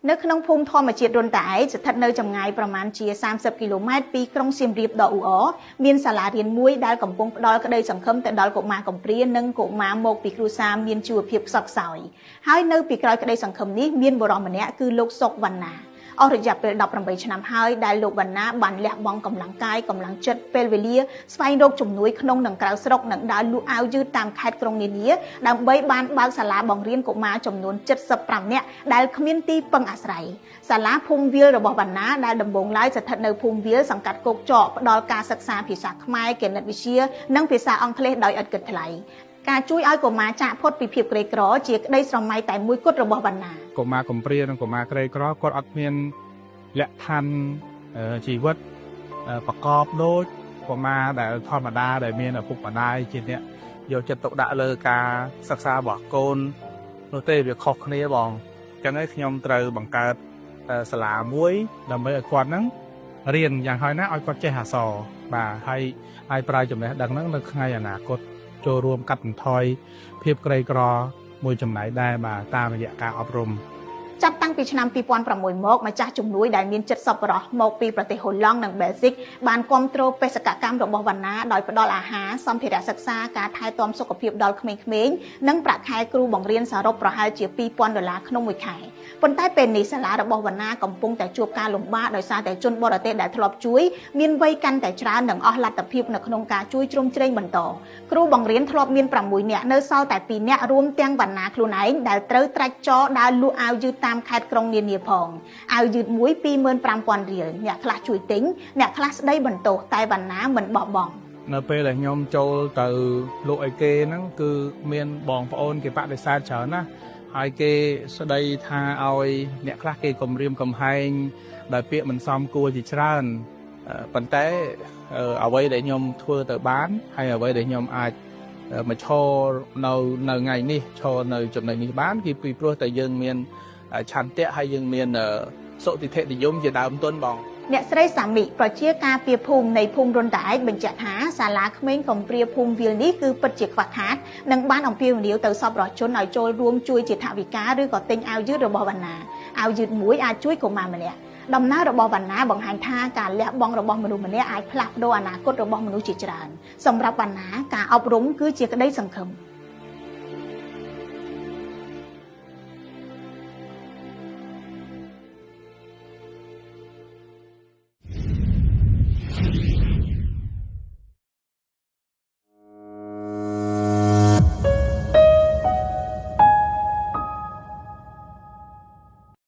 នៅក្នុងភូមិធម្មជាតិរុនតាឯកស្ថិតនៅចម្ងាយប្រមាណជា30គីឡូម៉ែត្រពីក្រុងសៀមរាបដ៏អ៊ូអរមានសាលារៀនមួយដែលកំពុងផ្ដល់ក្តីសង្ឃឹមទៅដល់កុមារកំព្រានិងកុមារមកពីគ្រួសារមានជីវភាពខ្សត់ខ្សោយហើយនៅពីក្រោយក្តីសង្ឃឹមនេះមានបុរសម្នាក់គឺលោកសុកវណ្ណាអស់រយៈពេល18ឆ្នាំហើយដែលលោកវណ្ណាបានលះបង់កម្លាំងកាយកម្លាំងចិត្តពេលវេលាស្វែងរកជំនួយក្នុងនិងក្រៅស្រុកនិងដើរលក់អាវយឺតតាមខេត្តក្រុងនានាដើម្បីបានបើកសាលាបង្រៀនកុមារចំនួន75នាក់ដែលគ្មានទីពឹងអាស្រ័យសាលាភូមិវាលរបស់វណ្ណាដែលដំបូងឡើយស្ថិតនៅភូមិវាលសង្កាត់គោកចកផ្ដល់ការសិក្សាភាសាខ្មែរគណិតវិទ្យានិងភាសាអង់គ្លេសដោយឥតគិតថ្លៃការជួយឲ្យកុមារចាកផុតពីភាពក្រីក្រជាក្តីស្រមៃតែមួយគត់របស់វណ្ណាកុមារកំព្រានិងកុមារក្រីក្រគាត់អត់មានលក្ខខណ្ឌជីវិតប្រកបដូចកុមារដែលធម្មតាដែលមានឪពុកម្ដាយជាអ្នកយកចិត្តទុកដាក់លើការសិក្សារបស់កូននោះទេវាខុសគ្នាបងអញ្ចឹងឯងខ្ញុំត្រូវបង្កើតសាលាមួយដើម្បីឲ្យគាត់ហ្នឹងរៀនយ៉ាងហោចណាស់ឲ្យគាត់ចេះអក្សរបាទហើយប្រើចំណេះដឹងហ្នឹងនៅថ្ងៃអនាគតចូលរួមកាត់បន្ថយភាពក្រីក្រមួយចំណែកដែរបាទតាមរយៈការអប់រំចាប់តាំងពីឆ្នាំ2006មកម្ចាស់ជំនួយដែលមានចិត្តសប្បុរសមកពីប្រទេសហូឡង់និងបែលហ្សិកបានគាំទ្របេសកកម្មរបស់វណ្ណាដោយផ្ដល់អាហារសម្ភារៈសិក្សាការថែទាំសុខភាពដល់ក្មេងៗនិងប្រាក់ខែគ្រូបង្រៀនសរុបប្រហែលជា2000ដុល្លារក្នុងមួយខែប៉ុន្តែពេលនេះសាលារបស់វណ្ណាកំពុងតែជួបការលំបាកដោយសារតែជនបរទេសដែលធ្លាប់ជួយមានវ័យកាន់តែច្រើននិងអស់លទ្ធភាពនៅក្នុងការជួយជ្រោមជ្រែងបន្តគ្រូបង្រៀនធ្លាប់មាន6នាក់នៅសល់តែ2នាក់រួមទាំងវណ្ណាខ្លួនឯងដែលត្រូវត្រាច់ចរដើរលក់អាវយឺតតាមខេត្តក្រុងនានាផងអាវយឺតមួយ25000រៀលអ្នកខ្លះជួយទិញអ្នកខ្លះស្ដីបន្ទោសតែវណ្ណាមិនបោះបង់នៅពេលដែលខ្ញុំចូលទៅលក់ឲ្យគេហ្នឹងគឺមានបងប្អូនគេបដិសេធច្រើនណាស់ហើយគេស្ដីថាឲ្យអ្នកខ្លះគេគំរាមកំហែងដោយពាក្យមិនសមគួរជាច្រើនប៉ុន្តែអ្វីដែលខ្ញុំធ្វើទៅបានហើយអ្វីដែលខ្ញុំអាចមកឈរនៅថ្ងៃនេះឈរនៅចំណុចនេះបានគឺពីព្រោះតែយើងមានឆន្ទៈហើយយើងមានសុទិដ្ឋិនិយមជាដើមទុនបងអ្នកស្រីសាមិប្រជាការពារភូមិនៃភូមិរុនតាឯកបញ្ជាក់ថាសាលាក្មេងកំព្រាភូមិវាលនេះគឺពិតជាខ្វះខាតនិងបានអំពាវនាវទៅសប្បុរសជនឲ្យចូលរួមជួយជាថវិកាឬក៏ទិញអាវយឺតរបស់វណ្ណាអាវយឺតមួយអាចជួយកុមារម្នាក់ដំណើររបស់វណ្ណាបង្ហាញថាការលះបង់របស់មនុស្សម្នាក់អាចផ្លាស់ប្ដូរអនាគតរបស់មនុស្សជាច្រើនសម្រាប់វណ្ណាការអប់រំគឺជាក្តីសង្ឃឹម